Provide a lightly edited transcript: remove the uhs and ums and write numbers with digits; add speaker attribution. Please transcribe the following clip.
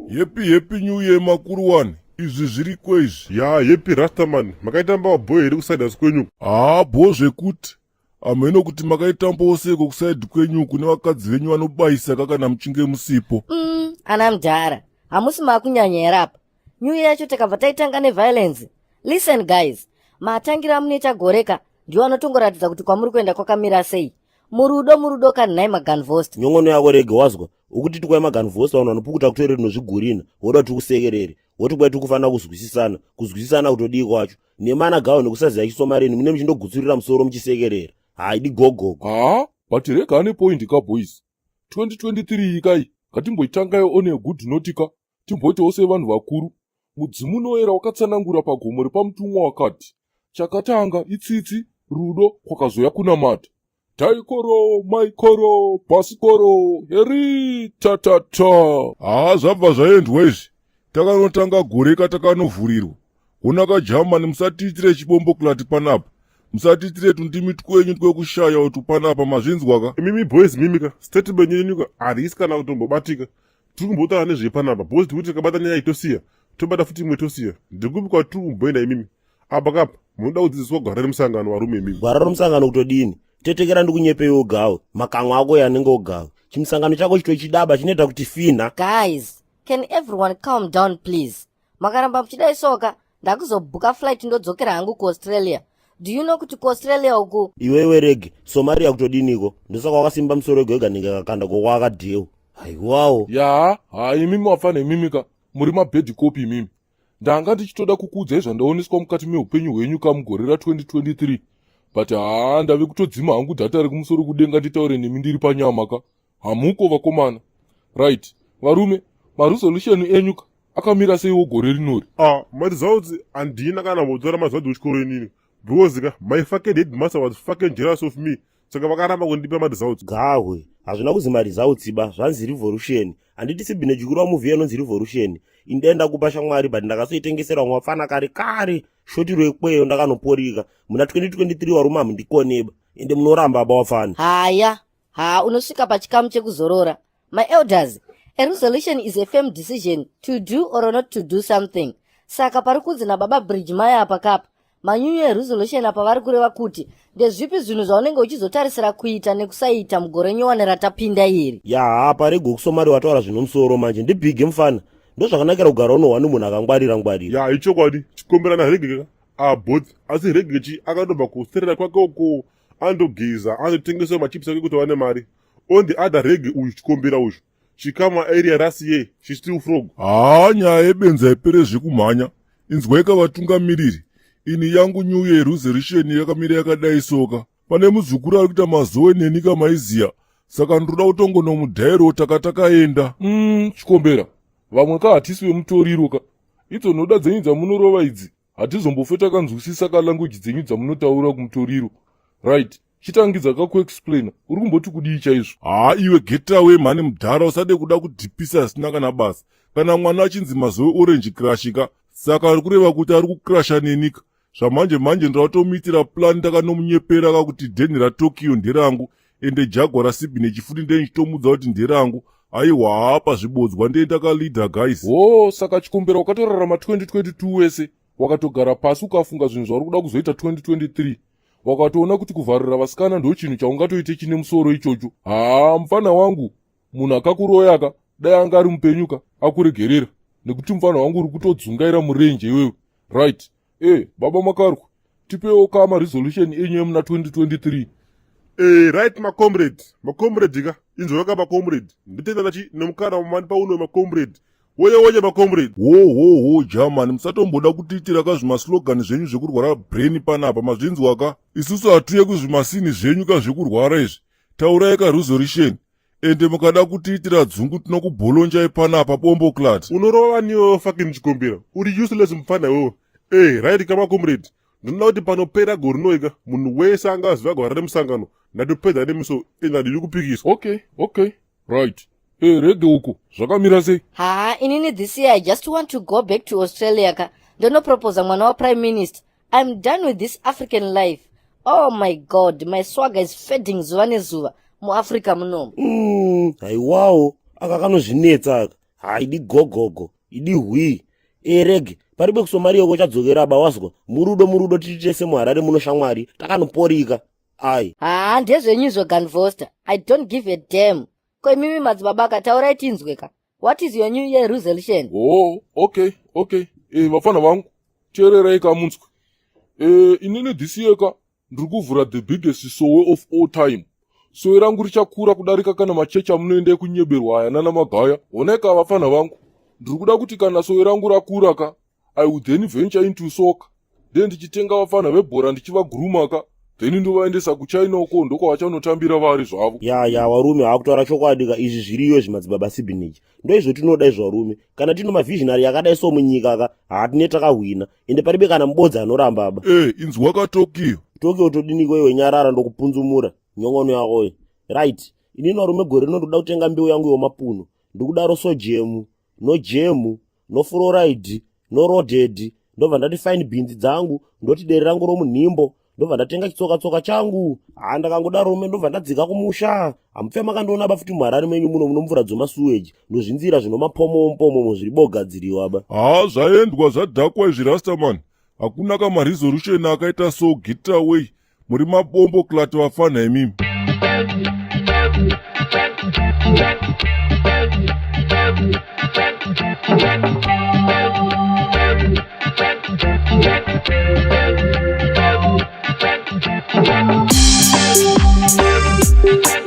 Speaker 1: Happy, happy new year, makuru wani. Izvi zviriko izvi.
Speaker 2: Ya, happy Rastaman. Makaitamba boy here kuside kwenyu?
Speaker 1: Haa, bho zvekuti. Hameno kuti makaitambawo seiko kuside kwenyu kune vakadzi venyu vanobayisa kakana muchinge musipo.
Speaker 3: Ana mudhara, hamusi maakunyanya here apa? New year yacho takabva taitanga neviolence. Listen guys, matangira amunoita goreka ndiwo anotongoratidza kuti kwamuri kuenda kwakamira sei. Murudo, murudo kani nhai maganvost?
Speaker 4: Nyongono yako rege, wazwa ukuti tikwai maganvost, vanhu vanopukuta kutoere rinozvigurina, woda kuti tikusekerere, woti kwai tiri kufanira kuzwisisana. Kuzwisisana kutodii kwacho nemana gawo nekusaziva chisomarini mune muchindogutsurira musoro muchisekerera, haidi gogogo.
Speaker 5: Haa, but rega, ane point ka boys. 2023 ikai ngatimboitangai on a good note ka, timboitawo sevanhu vakuru. Mudzimu unoyera wakatsanangura pagomo repamutumwa wakati chakatanga itsitsi, rudo, kwakazoya kunamata. Taikoro maikoro pasikoro heri tatata.
Speaker 1: Haa, zvabva zvaendwa izvi. Takanotanga gore katakanovhurirwa. Honaka Germany, musatiitire chibomboclaat panapa, musatiitire tundimi twenyu twekushaya utu panapa, mazvinzwaka?
Speaker 2: Imimi boys, mimika statement yenyuka harisi kana kutombobatika. Tiri kumbotaura nezvepanapa because tikuti tikabata nyaya itosiya, tobata futi imwe tosiya. Ndekupi kwatiri kumboenda imimi? Apa kapa munoda kudzidziswa gwara remusangano, varume imimi.
Speaker 4: Gwara romusangano kutodini? Tetekera, ndikunyepei ogawe makamwa ako yanenge ogawe. Chimusangano chako chitochidaba chinoita kuti finha.
Speaker 3: Guys, can everyone calm down please? Makaramba muchidai soka, ndakuzobhuka flight ndodzokera hangu kuAustralia. Do you know kuti kuAustralia uku
Speaker 4: Iwewe rege, Somaria kutodiniko? Ndosaka wakasimba musoro wega wega, nenge kakanda kokwakadheu, haiwawo.
Speaker 5: Ya, haa, imimi wafana imimi ka, muri mabad copy imimi. Ndanga ndichitoda kukuudzai zvandaoneswa mukati meupenyu hwenyu ka mugore ra2023, but haa, ndave kutodzima hangu data rekumusoro kudenga nditaure nemi ndiri panyama ka. Hamuko vakomana. Right, varume, maresolution enyu ka akamira seiwo gore rinori?
Speaker 2: Ah, maresults handina kana kumbotora maresults ekuchikoro inini, because ka my fucking headmaster was fucking jealous of me, saka vakaramba kundipa maresults.
Speaker 4: Gahwe, hazvina kuzi maresults ba, zvanzi revolution. Handiti sibhine jukuru wamovie inonzi Revolution? Indaenda kupa shamwari, but ndakasoitengesera vamwe vapfana kare kare shoti rwekweyo ndakanoporika muna 2023. Varume, hamundikoneba ende munoramba ba wafana.
Speaker 3: Haya, ha, unosvika pachikamu chekuzorora. My elders, a resolution is a firm decision to do or not to do something. Saka pari kunzi nababa Bridge Maya apa kapa manyunyu eresolution apa vari kureva kuti ndezvipi zvinhu zvaunenge uchizotarisira kuita nekusaita mugore nyowani ratapinda iri.
Speaker 4: Ya, apa rege kusomari wataura zvinomusoro manje, ndibhige mufana. Ndozvakanakira kugara unohwa nemunhu akangwarira ngwarira.
Speaker 2: Ya, ichokwadi chikomberana rege ka aboth, asi rege chi akatobva kuserera kwake uko, andogeza, andotengesa machips ake kuti wane mari. On the other, rege uyu chikombera uyu chikama area rasiye she still frog.
Speaker 1: Haa, nyaya yebenzi haipere zvekumhanya. Inzwaika vatungamiriri, ini yangu new year resolution yakamira yakadai soka. Pane muzukuru ari kuita mazowe neni kamaiziya, saka ndoda kutongonomudhairo taka takaenda.
Speaker 5: Chikombera, vamwe ka hatisi vemutoriro ka. Idzo nhoda dzenyu dzamunorova idzi hatizombofe takanzwisisa ka language dzenyu dzamunotaura kumutoriro. Right, chitangidza kakuexplaina, uri kumboti kudii chaizvo?
Speaker 1: Haa iwe, getaway mhani mudhara, usade kuda kudhipisa zvisina kana basa. Kana mwana achinzi Mazowe Orange Crush ka, saka ari kureva kuti ari kukrasha nenika. Zvamanje manje ndatomuitira plan, ndakanomunyepera ka kuti den raTokyo nderangu, ende Jaguar raSibine chifuti ndenichitomudza kuti nderangu. Aiwa, haa, pazvibodzwa ndiye ndakaleader guys.
Speaker 5: O, saka chikombera wakatorarama 2022 wese, wakatogara pasi ukafunga zvinhu zvauri kuda kuzoita 2023, wakatoona kuti kuvharira vasikana ndo chinhu chaungatoite chine musoro ichocho. Haa, mufana wangu, munhu akakuroyaka dai anga ari mupenyu ka akuregerera, nekuti mufana wangu uri kutodzungaira murenje iwewe. Right, e baba Makarwa, tipewo kama resolution enyu emuna 2023.
Speaker 2: Right, macomrade, macomrade ka, inzwaka macomrade, nditenda chi nemukana wamandipa uno macomrade. Woye woye macomrade.
Speaker 1: Ho ho ho, Germany, musatomboda kutiitira ka zvimaslogani zvenyu zvekurwara brain panapa, mazvinzwa ka? Isusu hatuye kuzvimasini zvenyu ka zvekurwara izvi. Taurai ka resolution, ende mukada kutiitira dzungu tinokubholonjai panapa, bomboclaat.
Speaker 2: Unorova niwewe fucking chikombera, uri useless mufana iwewe. Right kama comrade, ndinoda kuti panopera gore rinoika munhu wese angaziva gwara remusangano ndatopedza nemiso, ende handidi kupikiswa.
Speaker 5: Okay, right. E rege uko zvakamira sei?
Speaker 3: Haa, inini this year I just want to go back to Australia ka, ndonoproposa mwana waprime minister. I'm done with this African life. Oh my God, my swagger is fading zuva nezuva muAfrica munomu.
Speaker 4: Haiwawo, aka kanozvinetsa aka. Haidi gogogo, idi hwii. Erege, paribe kuSomalia uko chadzokera ba wazwa. Murudo murudo tiri tese muHarare muno shamwari, takanoporika. Ai.
Speaker 3: Haa ndezvenyu izvo Ganvoster. I don't give a damn. Ko imimi madzibaba ka taurai tinzwe ka. What is your new year resolution?
Speaker 5: Oh, okay, okay. Eh, vafana vangu, teererai ka munzwe. Eh, inini this year ka ndiri kuvhura the biggest sowe of all time. Sowe rangu richakura kudarika kana machechi amunoenda ekunyeberwa aya nana magaya. Honai ka vafana vangu. Ndiri kuda kuti kana sowe rangu rakura ka, I will then venture into soccer. Then ndichitenga vafana vebhora ndichivaguruma ka. Then ndovaendesa kuChina uko ndokwavachanotambira vari zvavo.
Speaker 4: Ya ya varume hakutaura chokwadi ka izvi zviriyo izvi madzibaba Sibinage. Ndoizvo tinoda izvo varume. Kana tino mavisionary yakadai so munyika ka, hatine takahwina. Ende paribe kana mubodzi anoramba ba.
Speaker 1: Eh, inzwa ka Tokyo.
Speaker 4: Tokyo todiniko iwe nyarara ndokupunzumura nyongono yako iyi. Right. Inini varume gore rino ndoda kutenga mbeu yangu yomapuno. Ndikudaro sojemu, no jemu, no fluoride, no roadhead ndobva ndati fine beans dzangu ndoti dere rangu romunhimbo ndobva ndatenga chitsoka tsoka changu haa ndakangodaro rume ndobva ndadzika kumusha hamupfe makandiona ba futi muharare menyu muno muno mvura dzomasuweji ndozvinzira zvinomapomopomomo zviri bogadziriwa ba
Speaker 1: haa zvaendwa zvadhakwa izvi rastaman hakuna kamaresolution akaita so get away muri mabombo clat vafana imimi.